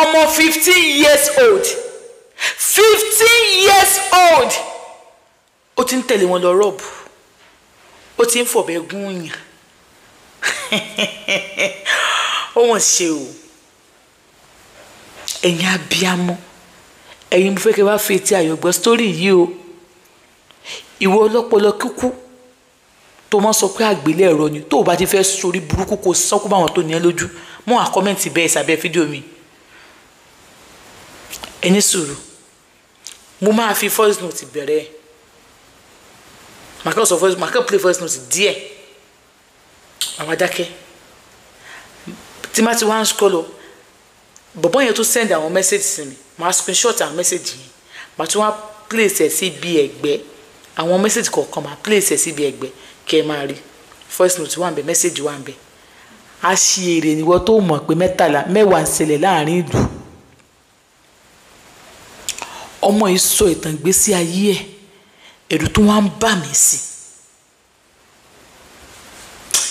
Ọmọ 15 years old, 15 years old, ó ti ń tẹ̀lé wọn lọ rob, ó ti ń fọ̀bẹ gún yàn. Ó wọ́n ṣe o. Ẹ̀yin abiyamọ, ẹ̀yin mo fẹ́ kẹ́ wá fi etí ayọ̀ gbọ́ story yìí o. Ìwọ ọlọ́pọlọ kíkú tó mọ́ sọ pé àgbélẹ̀rọ ni, tó o bá ti fẹ́ sórí burúkú, kó sọ́kú báwọn tó ní ẹ lójú mọ́ à comment bẹ́ẹ̀ sábẹ́ fídíò mi. Ẹ ní sùúrù, mo máa fi voice note bẹ̀rẹ̀. Màá kàn sọ voice, màá kàn play voice note díẹ̀, màá wá dákẹ́. Tí má ti wá ń scroll lọ, bọ̀bọ́ yẹn tó send àwọn message sí mi, màá screenshot àwọn message yẹn, màá tún wá place ẹ̀ sí ibi ẹ̀gbẹ́. Àwọn message kọ̀ọ̀kan, màá place ẹ̀ sí ibi ẹ̀gbẹ́ kẹ́ ẹ máa rí. Voice note wà ń bẹ, message wà ń bẹ. A ṣe èrè níwọ tó mọ̀ pé mẹ́tàlá mẹ́wàá ń ṣẹlẹ̀ láàrin ìlú. Ọmọ yìí sọ ìtàn ìgbésí ayé ẹ̀, ẹ̀rù tó wá ń bà mí sí.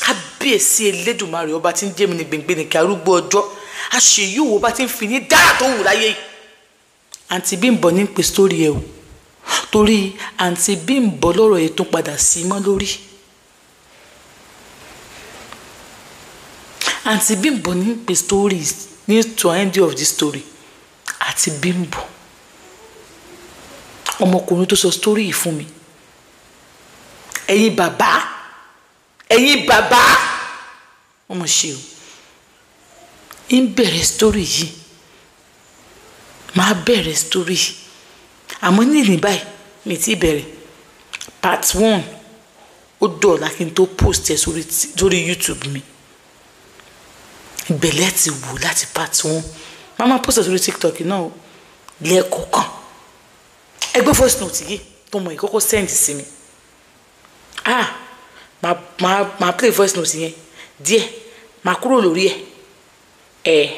Kábíyèsí Elédùmarè, ọba tí ń jẹ́ mi ní gbèngbè ní kí arúgbó ọjọ́ àṣeyíwò ọba tí ń fi ní dára tó wù láyé yìí. Àǹtí Bímbọ́ ní pè sórí ẹ o, torí àǹtí Bímbọ́ lọ́rọ̀ yẹn tún padà sí mọ́ lórí. Àǹtí Bímbọ́ ní pè story ní to end of the story. Àǹtí Bímbọ́, ọmọkùnrin tó sọ story yìí fún mi, ẹ̀yin bàbá, ẹ̀yin bàbá, wọ́n mọ̀ ṣe o. Ń bẹ̀rẹ̀ story yìí, máa bẹ̀rẹ̀ story yìí, àmọ́ ní ìrìn báyìí mi ti bẹ̀rẹ̀ part one. Ó dọ̀la kí n tó post ẹ̀ sórí YouTube mi. Ìbẹ̀lẹ̀ ti wò láti part one, máa máa post ẹ̀ sórí TikTok náà lẹ́ẹ̀kọ̀ọ̀kan. Ẹgbẹ́ voice note yìí tó mọ ìkọ́kọ́ send sí mi, ah, máa play voice note yẹn díẹ̀, máa kúrò lórí ẹ̀. Ẹ̀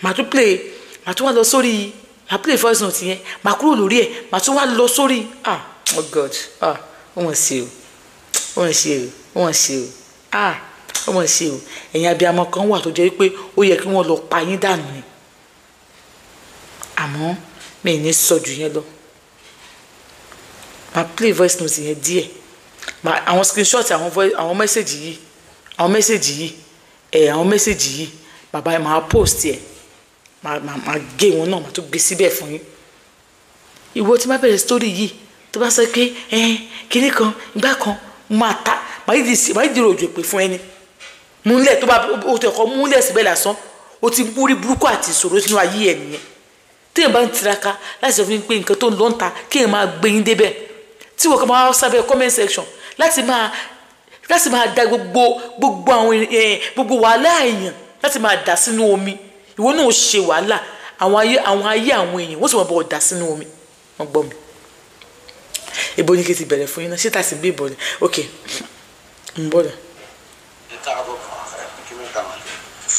máa tún play, máa tún wá lọ sórí, máa play voice note yẹn, máa kúrò lórí ẹ̀, máa tún wá lọ sórí. Ah, oh God, ah, ó wọ́n ṣe o, ó wọ́n ṣe o, ó wọ́n ṣe o, ah, ó wọ́n ṣe o. Ẹ̀yin abiyamọ kan wà tó jẹ́ pé ó yẹ kí wọ́n lọ pa yín dànù ni, àmọ́ mi ì ní sọ jù yẹn lọ. Máa play voice note yẹn díẹ̀, máa àwọn screenshot àwọn voice, àwọn message yìí, àwọn message yìí ẹ̀, àwọn message yìí, bàbá ẹ̀, máa post ẹ̀, máa gé wọn náà, máa tún gbé síbẹ̀ fún yín. Ìwọ tí máa bẹ̀rẹ̀ story yìí, tó bá sọ pé ẹ kinní kan ìgbà kan, máa ta, máa yí di òjò pè fún ẹni múlẹ̀ tó bá o tẹ̀ kọ́ múlẹ̀ síbẹ̀ lásán, o ti múrí burúkú àti ìṣòro sínú ayé ẹ̀ nìyẹn. Téèyàn bá ń tiraka láti sọ fún mi pé nǹkan tó ń lọ ń ta, kéèyàn máa gbé yín débẹ̀, tí wọ́n kàn máa sábẹ́ comment section láti máa da gbogbo àwọn gbogbo wàhálà èèyàn láti máa dà sínú omi. Ìwọ náà ó ṣe wàhálà àwọn ayé àwọn èèyàn, wọ́n sì máa bọ̀ dà sínú omi. Wọ́n gbọ́ mi. Ibo ni kí n ti bẹ̀rẹ̀ fún yín náà? Ṣé tàbí bí ìbọn ni? Ok, ń bọ̀ lọ. Ẹ káàbọ̀, kí ló dà wá?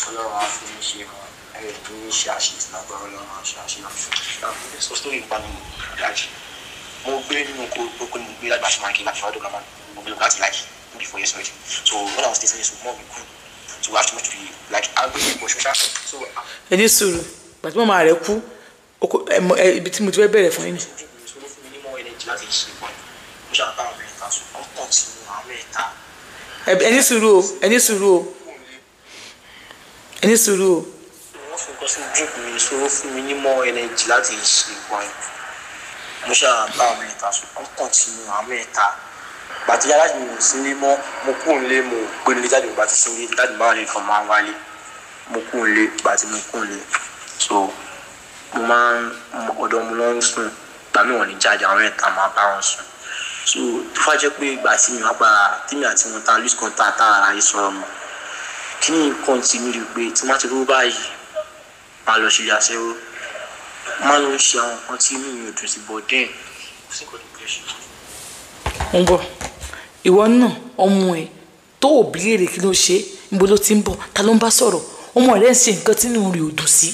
Ọlọ́run á fi mí ṣe ẹ ní ṣe àṣìṣe lágbára. Ọlọ́run á ṣe àṣìṣe. Sọ sórí ìpanu ìdájì, mo gbé nínú oko oko ni mo gbé láti máa kí láti wádùn lámà. Mo gbé láti like maybe 4 years already. So when I was 13 years old, mom mi kú, so we have to move to the like agbe ipò ṣoṣa so. Ẹ ní sùúrù, gbàtí màmá rẹ̀ kú ibi tí mo ti fẹ́ bẹ̀rẹ̀ fún yín ni. So ló fún mi ní more energy láti ṣe ìpanu. Mo ṣàbá àwọn mẹ́ta sùn, wọ́n continue àwọn mẹ́ta. Ẹ ní sùúrù o, ẹ ní sùúrù o, ẹ ní sùúrù o. Wọ́n fi nǹkan sínú drink mi, so ó fún mi ní more energy láti ṣe ìpanu. Mo ṣáà bá àwọn mẹ́ta sùn, wọ́n continue àwọn mẹ́ta. Gbàtí yàrá mi ò sí nílé mọ́, mo kúrò nílé, mo gbé nílé jáde. Gbàtí sí nílé jáde máa ní nǹkan máa ń wálé, mo kúrò nílé. Gbàtí mo kúrò nílé, so mo máa ń ọ̀dọ̀ mo lọ ń sùn. Gbà mí wọ́n ní jáde, àwọn mẹ́ta máa bá wọn sùn. So tó fà jẹ́ pé ìgbà tí mi wá padà, tí mi àti wọn ta lose contact, tá ara yìí sọ̀rọ̀ mọ́, kí ni continue rí pé tí má ti rú báyìí, máa lọ ṣe aṣẹ́wó, máa lọ ṣe àwọn nǹkan tí inú mi ò dùn sí, but then kò sí nǹkan tó fẹ́ ṣe. Ń bọ̀. Ìwọ náà, ọmọ ẹ tó ò bí léèrè kí ló ṣe, níbo ló ti ń bọ̀, ta ló ń bá sọ̀rọ̀, ọmọ rẹ ń ṣe nǹkan tínú rẹ̀ ò dùn sí.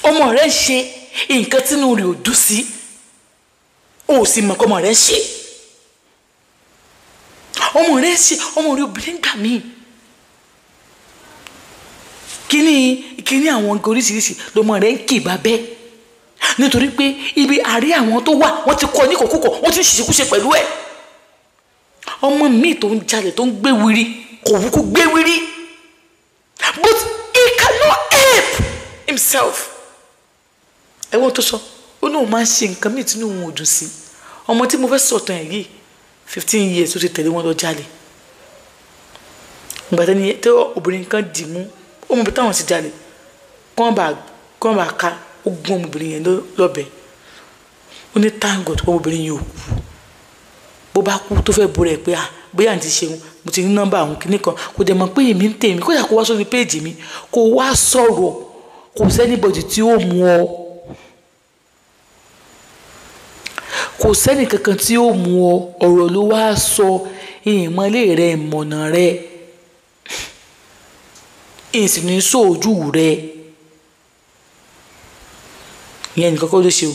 Ọmọ rẹ ń ṣe nǹkan tínú rẹ̀ ò dùn sí, o ò sì mọ̀ kọ́ ọmọ rẹ ń ṣe, ọmọ rẹ ń ṣe. Ọmọ rẹ obìnrin gbà míì, kíní kíní àwọn oríṣiríṣi lọmọ rẹ̀ ń kì bá bẹ́ẹ̀, nítorí pé ibi àrí àwọn tó wà wọ́n ti kọ́ ní kòkòkò, wọ́n ti ń ṣiṣẹ́kúṣe pẹ̀lú ẹ̀. Ọmọ mi tó ń jalè tó ń gbé wiri kò wúkú gbé wiri, but he cannot help himself. Ẹ̀wọ̀n tó sọ ó ní òun máa ń ṣe nǹkan míì tí òun ò dùn sí. Ọmọ tí mo fẹ́ sọ̀tàn ẹ̀ yìí 15 years ó ti tẹ̀lé wọn lọ jalè. Ìgbà tẹ́ni tí obìnrin kan dì mú, ó mọ̀ bí táwọn ti jalè, kán bá ká, ó gún ọmọbìnrin yẹn lọ́bẹ. Ó ní thank God ọmọbìnrin yẹn ò kú. Bó bá kú tó fẹ́ bóra ẹ̀ pé ah bóyá àǹtí ṣeun mo ti ní nọ́mbà àwọn kìnnì kan, kò dẹ̀ mọ̀ pé èmi ń tèmi, kó yà kó wá sórí péèjì mi kó wá sọ̀rọ̀, kò sẹ́nibọ̀dì tí ó mú ọ, kò sẹ́nì kankan tí ó mú ọ, ọ̀rọ̀ ló wá sọ, ìmọ̀lé rẹ ìmọ̀nà rẹ ìsìn ní sóòjú rẹ. Ìyẹn nìkan kọ́ ló ṣe o.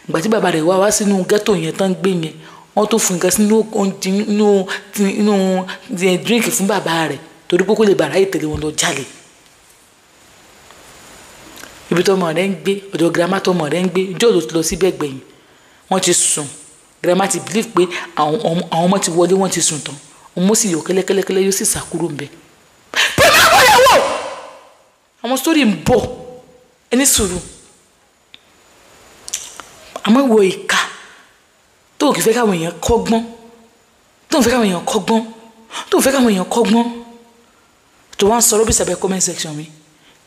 Ìgbà tí bàbá rẹ̀ wá sínú ghetto yẹn tán gbé yẹn, wọ́n tó fún nǹkan sínú inú dírínkì fún bàbá rẹ̀ torí pé kó lè bàrá ìtẹ̀lé wọn lọ jalè. Ibi tó ọmọ rẹ̀ ń gbé, ọ̀dọ̀ girama tó ọmọ rẹ̀ ń gbé, ìjọ́ ló ti lọ síbẹ̀ gbẹ̀yìn. Wọ́n ti sùn. Girama ti believe pé àwọn ọmọ ti wọlé, wọ́n ti sùn tán. Ọmọ sì yọ kẹ́lẹ́kẹ́lẹ́kẹ́lẹ́ yóò sì sá kúrò ńbẹ̀. Pẹ̀lú àwọn ìyàwó! Àwọn sórí ń bọ̀, ẹni sùúrù. Àmọ́ ìwọ ìka tó kì í fẹ́ káwọn èèyàn kọ́gbọ́n, tó ń fẹ́ káwọn èèyàn kọ́gbọ́n, tó ń fẹ́ káwọn èèyàn kọ́gbọ́n, tó wá ń sọ rọ́bìsì abẹ́ comment section mi,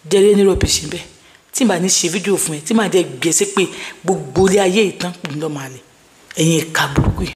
jẹ́rìí ní rọ́bìsì bẹ́ẹ̀ tí màá ní ṣe fídíò fún ẹ, tí màá jẹ́ gbèsè pé gbogbo ilé ayé ìtàn pè mí lọ́mọ àlè, ẹ̀yin ìka burúkú yìí.